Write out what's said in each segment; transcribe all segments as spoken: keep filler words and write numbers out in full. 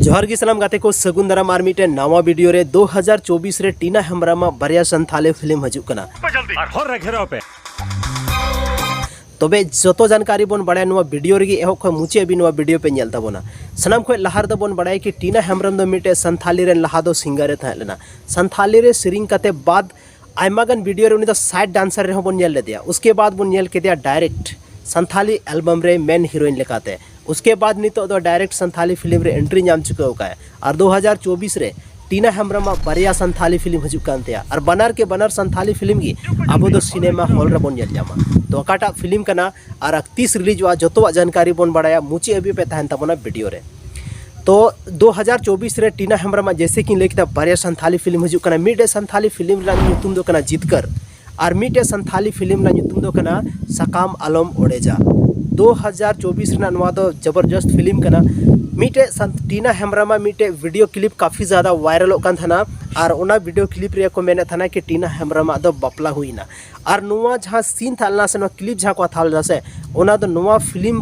ᱡᱚᱦᱟᱨ ᱜᱮ ᱥᱟᱱᱟᱢ ᱜᱟᱛᱮ ᱠᱚ, ᱥᱟᱹᱜᱩᱱ ᱫᱟᱨᱟᱢ ᱟᱨ ᱢᱤᱫᱴᱮᱱ ᱱᱟᱣᱟ ᱵᱷᱤᱰᱤᱭᱳ ᱨᱮ᱾ ᱫᱩ ᱦᱟᱡᱟᱨ ᱪᱚᱵᱵᱤᱥ ᱨᱮ ᱴᱤᱱᱟ ᱦᱮᱢᱵᱨᱚᱢᱟᱜ ᱵᱟᱨᱭᱟ ᱥᱟᱱᱛᱷᱟᱞᱤ ᱯᱷᱤᱞᱢ ᱦᱤᱡᱩᱜ ᱠᱟᱱᱟ᱾ ᱟᱨ ᱦᱚᱨ ᱨᱮ ᱜᱷᱮᱨᱟᱣ ᱯᱮ᱾ ᱛᱚᱵᱮ ᱡᱚᱛᱚ ᱡᱟᱱᱠᱟᱨᱤ ᱵᱚᱱ ᱵᱟᱲᱟᱭᱟ ᱱᱚᱣᱟ ᱵᱷᱤᱰᱤᱭᱳ ᱨᱮᱜᱮ, ᱮᱦᱚᱵ ᱠᱷᱚᱱ ᱢᱩᱪᱟᱹᱫ ᱦᱟᱹᱵᱤᱡ ᱱᱚᱣᱟ ᱵᱷᱤᱰᱤᱭᱳ ᱯᱮ ᱧᱮᱞ ᱛᱟᱵᱚᱱᱟ᱾ ᱥᱟᱱᱟᱢ ᱠᱷᱚᱱ ᱞᱟᱦᱟ ᱨᱮᱫᱚ ᱵᱚᱱ ᱵᱟᱲᱟᱭᱟ ᱠᱤ ᱴᱤᱱᱟ ᱦᱮᱢᱵᱨᱚᱢ ᱫᱚ ᱢᱤᱫᱴᱮᱡ ᱥᱟᱱᱛᱷᱟᱞᱤ ᱨᱮᱱ ᱞᱟᱦᱟ ᱫᱚ ᱥᱤᱝᱜᱟᱨ ᱮ ᱛᱟᱦᱮᱸ ᱞᱮᱱᱟ᱾ ᱥᱟᱱᱛᱷᱟᱞᱤ ᱨᱮ ᱥᱮᱨᱮᱧ ᱠᱟᱛᱮ ᱵᱟᱫ ᱟᱭᱢᱟ ᱜᱟᱱ ᱵᱷᱤᱰᱤᱭᱳ ᱨᱮ ᱩᱱᱤ ᱫᱚ ᱥᱟᱭᱤᱰ ᱰᱟᱱᱥᱟᱨ ᱨᱮᱦᱚᱸ ᱵᱚᱱ ᱧᱮᱞ ᱞᱮᱫᱮᱭᱟ᱾ ᱩᱥᱠᱮ ᱵᱟᱫ ᱵᱚᱱ ᱧᱮᱞ ᱠᱮᱫᱮᱭᱟ ᱰᱟᱭᱨᱮᱠᱴ ᱥᱟᱱᱛᱷᱟᱞᱤ ᱮᱞᱵᱟᱢ ᱨᱮ ᱢᱮᱱ ᱦᱤᱨᱳᱭᱤᱱ ᱞᱮᱠᱟᱛᱮ᱾ ᱩᱥᱠᱮ ᱵᱟᱫ ᱱᱤᱛᱚᱜ ᱫᱚ ᱰᱟᱭᱨᱮᱠᱴ ᱥᱟᱱᱛᱷᱟᱞᱤ ᱯᱷᱤᱞᱢ ᱨᱮ ᱮᱱᱴᱨᱤ ᱧᱟᱢ ᱪᱩᱠᱟᱹᱣ ᱠᱟᱜᱼᱟᱭ᱾ ᱟᱨ ᱫᱩ ᱦᱟᱡᱟᱨ ᱪᱚᱵᱵᱤᱥ ᱨᱮ ᱴᱤᱱᱟ ᱦᱮᱢᱵᱨᱚᱢᱟᱜ ᱵᱟᱨᱭᱟ ᱥᱟᱱᱛᱷᱟᱞᱤ ᱯᱷᱤᱞᱢ ᱦᱤᱡᱩᱜ ᱠᱟᱱ ᱛᱟᱭᱟ, ᱟᱨ ᱵᱟᱱᱟᱨ ᱠᱮ ᱵᱟᱱᱟᱨ ᱥᱟᱱᱛᱷᱟᱞᱤ ᱯᱷᱤᱞᱢ ᱜᱮ ᱟᱵᱚ ᱫᱚ ᱥᱤᱱᱮᱢᱟ ᱦᱚᱞ ᱨᱮᱵᱚᱱ ᱧᱮᱞ ᱧᱟᱢᱟ᱾ ᱛᱚ ᱚᱠᱟᱴᱟᱜ ᱯᱷᱤᱞᱢ ᱠᱟᱱᱟ ᱟᱨ ᱛᱤᱥ ᱨᱤᱞᱤᱡᱚᱜᱼᱟ, ᱡᱚᱛᱚᱣᱟᱜ ᱡᱟᱱᱠᱟᱨᱤ ᱵᱚᱱ ᱵᱟᱲᱟᱭᱟ ᱢᱩᱪᱟᱹᱫ ᱦᱟᱹᱵᱤᱡ ᱯᱮ ᱛᱟᱦᱮᱱ ᱛᱟᱵᱚᱱᱟ ᱵᱷᱤᱰᱤᱭᱳ ᱨᱮ᱾ ᱛᱚ ᱫᱩ ᱦᱟᱡᱟᱨ ᱪᱚᱵᱵᱤᱥ ᱨᱮ ᱴᱤᱱᱟ ᱦᱮᱢᱵᱨᱚᱢᱟᱜ, ᱡᱮᱭᱥᱮ ᱠᱤᱧ ᱞᱟᱹᱭ ᱠᱮᱫᱟ, ᱵᱟᱨᱭᱟ ᱥᱟᱱᱛᱷᱟᱞᱤ ᱯᱷᱤᱞᱢ ᱦᱤᱡᱩᱜ ᱠᱟᱱᱟ᱾ ᱢᱤᱫᱴᱮᱡ ᱥᱟᱱᱛᱷᱟᱞᱤ ᱯᱷᱤᱞᱢ ᱨᱮᱱᱟᱜ ᱧᱩᱛᱩᱢ ᱫᱚ ᱠᱟᱱᱟ ᱡᱤᱛᱠᱟᱹᱨ, ᱟᱨ ᱢᱤᱫᱴᱮᱡ ᱥᱟᱱᱛᱷᱟᱞᱤ ᱯᱷᱤᱞᱢ ᱨᱮᱱᱟᱜ ᱧᱩᱛᱩᱢ ᱫᱚ ᱠᱟᱱᱟ ᱥᱟᱠᱟᱢ ᱟᱞᱚᱢ ᱚᱲᱮᱡᱟ᱾ ᱫᱩ ᱦᱟᱡᱟᱨ ᱪᱚᱵᱵᱤᱥ ᱨᱮᱱᱟᱜ ᱱᱚᱣᱟ ᱫᱚ ᱡᱚᱵᱚᱨᱡᱚᱥᱛ ᱯᱷᱤᱞᱢ ᱠᱟᱱᱟ᱾ ᱢᱤᱫᱴᱮᱡ ᱥᱟᱱ-, ᱴᱤᱱᱟ ᱦᱮᱢᱵᱨᱚᱢᱟᱜ ᱢᱤᱫᱴᱮᱡ ᱵᱷᱤᱰᱤᱭᱳ ᱠᱞᱤᱯ ᱠᱟᱯᱷᱤ ᱡᱟᱫᱟ ᱵᱷᱟᱭᱨᱟᱞᱚᱜ ᱠᱟᱱ ᱛᱟᱦᱮᱱᱟ, ᱟᱨ ᱚᱱᱟ ᱵᱷᱤᱰᱤᱭᱳ ᱠᱞᱤᱯ ᱨᱮ ᱠᱚ ᱢᱮᱱᱮᱫ ᱛᱟᱦᱮᱱᱟ ᱠᱤ ᱴᱤᱱᱟ ᱦᱮᱢᱵᱨᱚᱢᱟᱜ ᱫᱚ ᱵᱟᱯᱞᱟ ᱦᱩᱭᱱᱟ᱾ ᱟᱨ ᱱᱚᱣᱟ ᱡᱟᱦᱟᱸ ᱥᱤᱱ ᱛᱟᱦᱮᱸ ᱞᱮᱱᱟ ᱥᱮ, ᱱᱚᱣᱟ ᱠᱞᱤᱯ ᱡᱟᱦᱟᱸ ᱠᱚ ᱦᱟᱛᱟᱣ ᱞᱮᱫᱟ ᱥᱮ, ᱚᱱᱟ ᱫᱚ ᱱᱚᱣᱟ ᱯᱷᱤᱞᱢ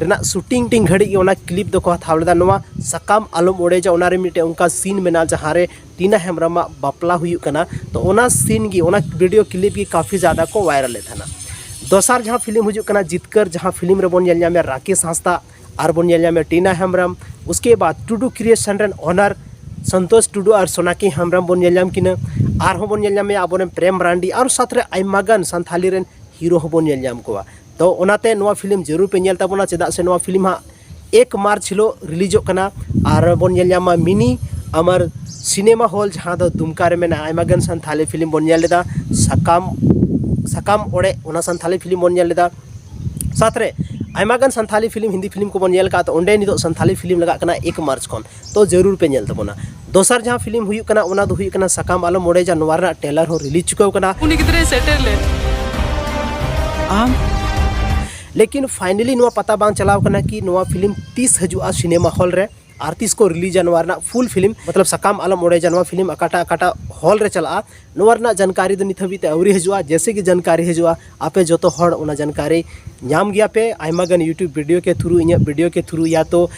ᱨᱮᱱᱟᱜ ᱥᱩᱴᱤᱝ ᱴᱤᱝ ᱜᱷᱟᱹᱲᱤᱡ ᱜᱮ ᱚᱱᱟ ᱠᱞᱤᱯ ᱫᱚᱠᱚ ᱦᱟᱛᱟᱣ ᱞᱮᱫᱟ᱾ ᱱᱚᱣᱟ ᱥᱟᱠᱟᱢ ᱟᱞᱚᱢ ᱚᱲᱮᱡᱟ, ᱚᱱᱟ ᱨᱮ ᱢᱤᱫᱴᱮᱡ ᱚᱱᱠᱟ ᱥᱤᱱ ᱢᱮᱱᱟᱜᱼᱟ ᱡᱟᱦᱟᱸ ᱨᱮ ᱴᱤᱱᱟ ᱦᱮᱢᱵᱨᱚᱢᱟᱜ ᱵᱟᱯᱞᱟ ᱦᱩᱭᱩᱜ ᱠᱟᱱᱟ᱾ ᱛᱚ ᱚᱱᱟ ᱥᱤᱱ ᱜᱮ, ᱚᱱᱟ ᱵᱷᱤᱰᱤᱭᱳ ᱠᱞᱤᱯ ᱜᱮ ᱠᱟᱯᱷᱤ ᱡᱟᱫᱟ ᱠᱚ ᱵᱷᱟᱭᱨᱟᱞ ᱮᱫ ᱛᱟᱦᱮᱱᱟ᱾ ᱫᱚᱥᱟᱨ ᱡᱟᱦᱟᱸ ᱯᱷᱤᱞᱢ ᱦᱤᱡᱩᱜ ᱠᱟᱱᱟ ᱡᱤᱛᱠᱟᱹᱨ, ᱡᱟᱦᱟᱸ ᱯᱷᱤᱞᱢ ᱨᱮᱵᱚᱱ ᱧᱮᱞ ᱧᱟᱢᱮᱭᱟ ᱨᱟᱠᱮᱥ ᱦᱟᱸᱥᱫᱟ, ᱟᱨ ᱵᱚᱱ ᱧᱮᱞ ᱧᱟᱢᱮᱭᱟ ᱴᱤᱱᱟ ᱦᱮᱢᱵᱨᱚᱢ᱾ ᱩᱥᱠᱮ ᱵᱟᱫ ᱴᱩᱰᱩ ᱠᱨᱤᱭᱮᱥᱚᱱ ᱨᱮᱱ ᱳᱱᱟᱨ ᱥᱚᱱᱛᱳᱥ ᱴᱩᱰᱩ ᱟᱨ ᱥᱳᱱᱟᱠᱤ ᱦᱮᱢᱵᱨᱚᱢ ᱵᱚᱱ ᱧᱮᱞ ᱧᱟᱢ ᱠᱤᱱᱟ᱾ ᱟᱨᱦᱚᱸ ᱵᱚᱱ ᱧᱮᱞ ᱧᱟᱢᱮᱭᱟ ᱟᱵᱚᱨᱮᱱ ᱯᱨᱮᱢ ᱢᱟᱨᱟᱱᱰᱤ, ᱟᱨ ᱥᱟᱛ ᱨᱮ ᱟᱭᱢᱟ ᱜᱟᱱ ᱥᱟᱱᱛᱷᱟᱞᱤ ᱨᱮᱱ ᱦᱤᱨᱳ ᱦᱚᱸᱵᱚᱱ ᱧᱮᱞ ᱧᱟᱢ ᱠᱚᱣᱟ᱾ ᱛᱚ ᱚᱱᱟᱛᱮ ᱱᱚᱣᱟ ᱯᱷᱤᱞᱢ ᱡᱟᱹᱨᱩᱲ ᱯᱮ ᱧᱮᱞ ᱛᱟᱵᱚᱱᱟ, ᱪᱮᱫᱟᱜ ᱥᱮ ᱱᱚᱣᱟ ᱯᱷᱤᱞᱢ ᱦᱟᱸᱜ ᱮᱠ ᱢᱟᱨᱪ ᱦᱤᱞᱳᱜ ᱨᱤᱞᱤᱡᱚᱜ ᱠᱟᱱᱟ᱾ ᱟᱨ ᱵᱚᱱ ᱧᱮᱞ ᱧᱟᱢᱟ ᱢᱤᱱᱤ ᱟᱢᱟᱨ ᱥᱤᱱᱮᱢᱟ ᱦᱚᱞ, ᱡᱟᱦᱟᱸ ᱫᱚ ᱫᱩᱢᱠᱟ ᱨᱮ ᱢᱮᱱᱟᱜᱼᱟ᱾ ᱟᱭᱢᱟ ᱜᱟᱱ ᱥᱟᱱᱛᱷᱟᱞᱤ ᱯᱷᱤᱞᱢ ᱵᱚᱱ ᱧᱮᱞ ᱞᱮᱫᱟ, ᱥᱟᱠᱟᱢ, ᱥᱟᱠᱟᱢ ᱚᱲᱮᱡ, ᱚᱱᱟ ᱥᱟᱱᱛᱷᱟᱞᱤ ᱯᱷᱤᱞᱢ ᱵᱚᱱ ᱧᱮᱞ ᱞᱮᱫᱟ᱾ ᱥᱟᱛ ᱨᱮ ᱟᱭᱢᱟ ᱜᱟᱱ ᱥᱟᱱᱛᱷᱟᱞᱤ ᱯᱷᱤᱞᱢ, ᱦᱤᱱᱫᱤ ᱯᱷᱤᱞᱢ ᱠᱚᱵᱚᱱ ᱧᱮᱞ ᱟᱠᱟᱫ, ᱛᱚ ᱚᱸᱰᱮ ᱱᱤᱛᱚᱜ ᱥᱟᱱᱛᱷᱟᱞᱤ ᱯᱷᱤᱞᱢ ᱞᱟᱜᱟᱜ ᱠᱟᱱᱟ ᱮᱠ ᱢᱟᱨᱪ ᱠᱷᱚᱱ᱾ ᱛᱚ ᱡᱟᱹᱨᱩᱲ ᱯᱮ ᱧᱮᱞ ᱛᱟᱵᱚᱱᱟ᱾ ᱫᱚᱥᱟᱨ ᱡᱟᱦᱟᱸ ᱯᱷᱤᱞᱢ ᱦᱩᱭᱩᱜ ᱠᱟᱱᱟ, ᱚᱱᱟ ᱫᱚ ᱦᱩᱭᱩᱜ ᱠᱟᱱᱟ ᱥᱟᱠᱟᱢ ᱟᱞᱚᱢ ᱚᱲᱮᱡᱟ᱾ ᱱᱚᱣᱟ ᱨᱮᱱᱟᱜ ᱴᱨᱮᱞᱟᱨ ᱦᱚᱸ ᱨᱤᱞᱤᱡᱽ ᱪᱩᱠᱟᱹᱣ ᱠᱟᱱᱟ᱾ ᱩᱱᱤ ᱜᱤᱫᱽᱨᱟᱹᱭ ᱥᱮᱴᱮᱨ ᱞᱮᱱ᱾ ᱟᱢ? ᱞᱮᱠᱤᱱ ᱯᱷᱟᱭᱱᱟᱞᱤ ᱱᱚᱣᱟ ᱯᱟᱛᱟ ᱵᱟᱝ ᱪᱟᱞᱟᱣ ᱠᱟᱱᱟ ᱠᱤ ᱱᱚᱣᱟ ᱯᱷᱤᱞᱢ ᱛᱤᱥ ᱦᱤᱡᱩᱜᱼᱟ ᱥᱤᱱᱮᱢᱟ ᱦᱚᱞ ᱨᱮ ᱟᱨ ᱛᱤᱥ ᱠᱚ ᱨᱤᱞᱤᱡᱟ ᱱᱚᱣᱟ ᱨᱮᱱᱟᱜ ᱯᱷᱩᱞ ᱯᱷᱤᱞᱢ, ᱢᱚᱛᱞᱚᱵ ᱥᱟᱠᱟᱢ ᱟᱞᱚᱢ ᱚᱲᱮᱡᱟ, ᱱᱚᱣᱟ ᱯᱷᱤᱞᱢ ᱚᱠᱟᱴᱟᱜ ᱚᱠᱟᱴᱟᱜ ᱦᱚᱞ ᱨᱮ ᱪᱟᱞᱟᱜᱼᱟ, ᱱᱚᱣᱟ ᱨᱮᱱᱟᱜ ᱡᱟᱱᱠᱟᱨᱤ ᱫᱚ ᱱᱤᱛ ᱦᱟᱹᱵᱤᱡ ᱛᱮ ᱟᱹᱣᱨᱤ ᱦᱤᱡᱩᱜᱼᱟ᱾ ᱡᱮᱭᱥᱮ ᱜᱮ ᱡᱟᱱᱠᱟᱨᱤ ᱦᱤᱡᱩᱜᱼᱟ, ᱟᱯᱮ ᱡᱚᱛᱚ ᱦᱚᱲ ᱚᱱᱟ ᱡᱟᱱᱠᱟᱨᱤ ᱧᱟᱢ ᱜᱮᱭᱟ ᱯᱮ, ᱟᱭᱢᱟ ᱜᱟᱱ YouTube ᱵᱷᱤᱰᱤᱭᱳ ᱠᱮ ᱛᱷᱨᱩ, ᱤᱧᱟᱹᱜ ᱵᱷᱤᱰᱤᱭᱳ ᱠᱮ ᱛᱷᱨᱩ, ᱭᱟ ᱛᱚ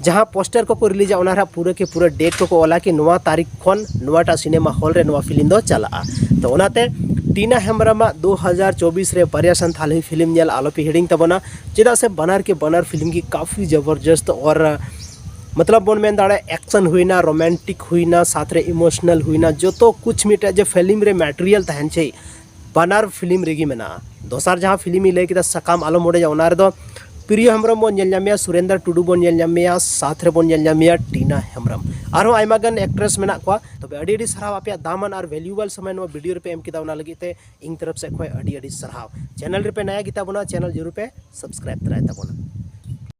ᱡᱟᱦᱟᱸ ᱯᱳᱥᱴᱟᱨ ᱠᱚᱠᱚ ᱨᱤᱞᱤᱡᱟ, ᱚᱱᱟ ᱨᱮᱦᱟᱸᱜ ᱯᱩᱨᱟᱹ ᱠᱮ ᱯᱩᱨᱟᱹ ᱰᱮᱴ ᱠᱚᱠᱚ ᱚᱞᱟ ᱠᱤ ᱱᱚᱣᱟ ᱛᱟᱹᱨᱤᱠᱷ ᱠᱷᱚᱱ ᱱᱚᱣᱟᱴᱟᱜ ᱥᱤᱱᱮᱢᱟ ᱦᱚᱞ ᱨᱮ ᱱᱚᱣᱟ ᱯᱷᱤᱞᱢ ᱫᱚ ᱪᱟᱞᱟᱜᱼᱟ᱾ ᱛᱚ ᱚᱱᱟᱛᱮ ᱴᱤᱱᱟ ᱦᱮᱢᱵᱨᱚᱢᱟᱜ ᱫᱩ ᱦᱟᱡᱟᱨ ᱪᱚᱵᱵᱤᱥ ᱨᱮ ᱵᱟᱨᱭᱟ ᱥᱟᱱᱛᱟᱲᱤ ᱯᱷᱤᱞᱢ ᱧᱮᱞ ᱟᱞᱚᱯᱮ ᱦᱤᱲᱤᱧ ᱛᱟᱵᱚᱱᱟ, ᱪᱮᱫᱟᱜ ᱥᱮ ᱵᱟᱱᱟᱨ ᱠᱮ ᱵᱟᱱᱟᱨ ᱯᱷᱤᱞᱢ ᱜᱮ ᱠᱟᱯᱷᱤ ᱡᱚᱵᱚᱨᱡᱚᱥᱛ ᱟᱨ ᱢᱚᱛᱞᱚᱵ ᱵᱚᱱ ᱢᱮᱱ ᱫᱟᱲᱮᱭᱟᱜᱼᱟ, ᱮᱠᱥᱚᱱ ᱦᱩᱭᱱᱟ, ᱨᱳᱢᱟᱱᱴᱤᱠ ᱦᱩᱭᱱᱟ, ᱥᱟᱛ ᱨᱮ ᱤᱢᱳᱥᱚᱱᱟᱞ ᱦᱩᱭᱱᱟ, ᱡᱚᱛᱚ ᱠᱩᱪ ᱢᱤᱫᱴᱮᱡ ᱡᱮ ᱯᱷᱤᱞᱢ ᱨᱮ ᱢᱮᱴᱮᱨᱤᱭᱟᱞ ᱛᱟᱦᱮᱱ ᱪᱟᱹᱦᱤ, ᱵᱟᱱᱟᱨ ᱯᱷᱤᱞᱢ ᱨᱮᱜᱮ ᱢᱮᱱᱟᱜᱼᱟ᱾ ᱫᱚᱥᱟᱨ ᱡᱟᱦᱟᱸ ᱯᱷᱤᱞᱢ ᱤᱧ ᱞᱟᱹᱭ ᱠᱮᱫᱟ ᱥᱟᱠᱟᱢ ᱟᱞᱚᱢ ᱚᱲᱮᱡᱟ, ᱚᱱᱟ ᱨᱮᱫᱚ ᱯᱨᱤᱭᱚ ᱦᱮᱢᱵᱨᱚᱢ ᱵᱚᱱ ᱧᱮᱞ ᱧᱟᱢᱮᱭᱟ, ᱥᱩᱨᱮᱱᱫᱨᱚ ᱴᱩᱰᱩ ᱵᱚᱱ ᱧᱮᱞ ᱧᱟᱢᱮᱭᱟ, ᱥᱟᱛ ᱨᱮᱵᱚᱱ ᱧᱮᱞ ᱧᱟᱢᱮᱭᱟ ᱴᱤᱱᱟ ᱦᱮᱢᱵᱨᱚᱢ᱾ ᱟᱨᱦᱚᱸ ᱟᱭᱢᱟ ᱜᱟᱱ ᱮᱠᱴᱨᱮᱥ ᱢᱮᱱᱟᱜ ᱠᱚᱣᱟ᱾ ᱛᱚᱵᱮ ᱟᱹᱰᱤ ᱟᱹᱰᱤ ᱥᱟᱨᱦᱟᱣ ᱟᱯᱮᱭᱟᱜ ᱫᱟᱢᱟᱱ ᱟᱨ ᱵᱷᱮᱞᱩᱭᱮᱵᱚᱞ ᱥᱚᱢᱚᱭ ᱱᱚᱣᱟ ᱵᱷᱤᱰᱤᱭᱳ ᱨᱮᱯᱮ ᱮᱢ ᱠᱮᱫᱟ, ᱚᱱᱟ ᱞᱟᱹᱜᱤᱫ ᱛᱮ ᱤᱧ ᱛᱚᱨᱚᱯ ᱥᱮᱫ ᱠᱷᱚᱱ ᱟᱹᱰᱤ ᱟᱹᱰᱤ ᱥᱟᱨᱦᱟᱣ᱾ ᱪᱮᱱᱮᱞ ᱨᱮᱯᱮ ᱱᱟᱭᱟ ᱜᱮᱛᱟ ᱵᱚᱱᱟ, ᱪᱮᱱᱮᱞ ᱡᱟᱹᱨᱩᱲ ᱯᱮ ᱥᱟᱵᱥᱠᱨᱟᱭᱤᱵ ᱛᱚᱨᱟᱭ ᱛᱟᱵᱚᱱᱟ᱾